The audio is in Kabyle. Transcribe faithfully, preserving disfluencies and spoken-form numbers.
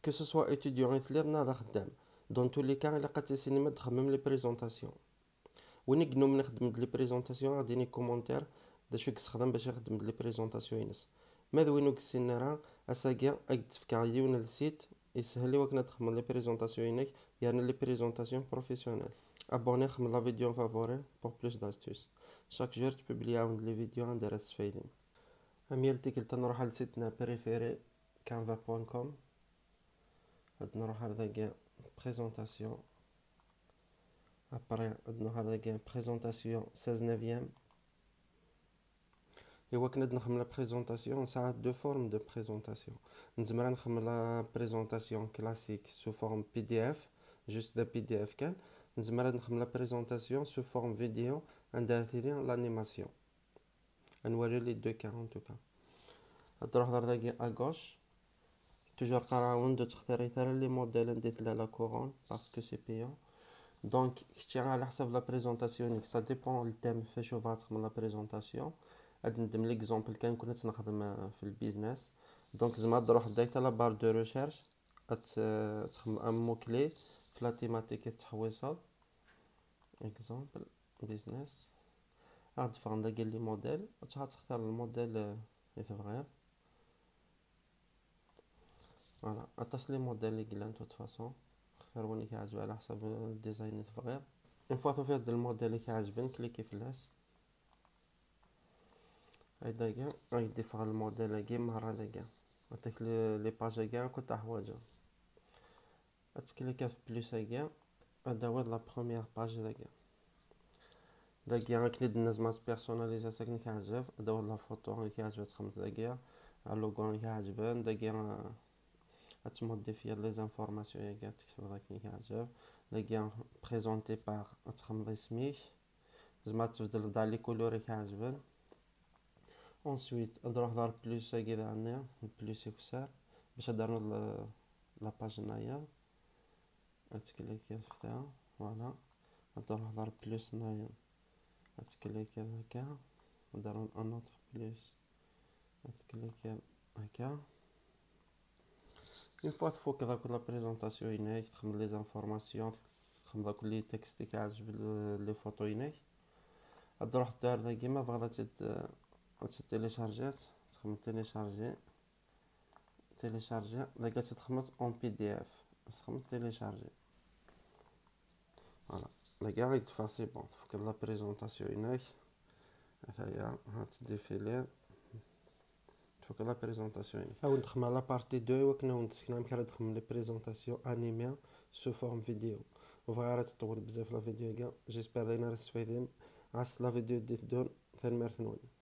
Que ce soit étudiant i telliḍ neɣ d axeddam, dans tous les cas ilaq ad tissinem ad txemmem les présentations. Win i yennummen ixeddem-d les présentations ad d-yini commentaire d acu i yessexdam bac ixeddem-d les présentations-ines. Ma d win ur yessinen ara, ass-agi ad k-d-fkeɣ yiwen n le site yeshel i wakken ad txedmeḍ les présentations-inek, yerna les présentations professionnelles. Abonnez, xdem la vidéo favori pour plus d'astuces. Chaque jour ttpubliyaɣ-d les vidéos anda ara tesfaydim. Am yal tikkelt ad nruḥ ɣer le site-nneɣ préféré, canva point com. Ad nruḥ ɣer dagi présentation. Après ad nruḥ ɣer dagi présentation seize neuvième. I wakken ad nexdem la présentation, nesɛa deux formes de présentation. Nezmer ad nexdem la présentation classique sous forme P D F, juste d P D F kan. Nezmer ad nexdem la présentation sous forme vidéo, anda ara tili l'animation. Ad nwali les deux cas en tout cas. Ad truḥeḍ ɣer dagi à gauche. Toujours qqareɣ-awen-d ur ttextirit ara les modèles anda tella la couronne parce que c'est payant. Donc kečči ɛla ḥsab la présentation-ik, ça dépend le thème f acu tebɣa ad txedmeḍ la présentation. Ad neddem l'exemple kan, nekkni ad tt-nexdem euh, f le business. Donc tzemreḍ ad truḥeḍ direct à la barre de recherche, ad t- ad txedmeḍ un mot clé f la thématique i tettḥewwiseḍ. Exemple, business. Ad d-ffɣen dagi les modèles, ad truḥeḍ ad textireḍ le modèle euh, i tebɣiḍ. Voilà, aṭas les modèles i yellan de toute façon. Xtir win i k-iɛejben ɛla ḥsab le design i tebɣiḍ. Une fois tufiḍ-d le modèle i k-iɛejben, cliquez fell-as. Ay dagi, ad k-d-iffeɣ le modèle-agi merra dagi. Aṭak les pages-agi akk i teḥwaǧeḍ. Ad tklikiḍ f plus-agi, ad d-tawiḍ la première page dagi. Dagi akken i d-nenna tzemreḍ ad tpersonaliziḍ akken i k-iɛǧeb, ad d-tawiḍ la photo i k-iɛǧeb ad txedmeḍ dagi, un logo i k-iɛeǧben, dagi euh, ad tmodifiyeḍ les informations-agi, ad tektbeḍ akken i k-iɛǧeb. Dagi présenté par, ad txedmeḍ isem-ik. Tzemreḍ ad tbeddleḍ daɣ les couleurs i k-iɛeǧben. Ensuite ad d-truḥeḍ ɣer plus-agi daɣen, plus ikessar, bac ad d-ternuḍ la- la page-nnayeḍ. Ad tklikiḍ f ta, voilà. Ad d-truḥeḍ ɣer plus-nnayeḍ, ad tklikiḍ akka. Ad d-ternuḍ un autre plus, ad tklikiḍ akka. Une fois tfukeḍ akk la présentation-inek, txedmeḍ les informations, txedmeḍ akk les textes i k-iɛeǧben, les photos-inek, ad d-truḥeḍ ar dagi ma tebɣiḍ ad tt-id- ad tt-téléchargiḍ, txedmeḍ télécharger. Télécharger, dagi ad tt-txedmeḍ en P D F, ad txedmeḍ télécharger. Voilà, dagi ad d-teffeɣ c'est bon, tfukeḍ la présentation-inek. Ataya, ad tt-défiler. Tfukeḍ la présentation-inek. Ad wen-d-xedmeɣ la partie deux i wakken ad wen-d-sekneɣ amek ara d-xedmem les présentations animées sous forme vidéo. Ur bɣiɣ ara ad teṭṭel bezzaf la vidéo-agi. J'espère d ayen ara tesfaydim. Ɛass la vidéo d-iteddun. Tanemmirt-nwen.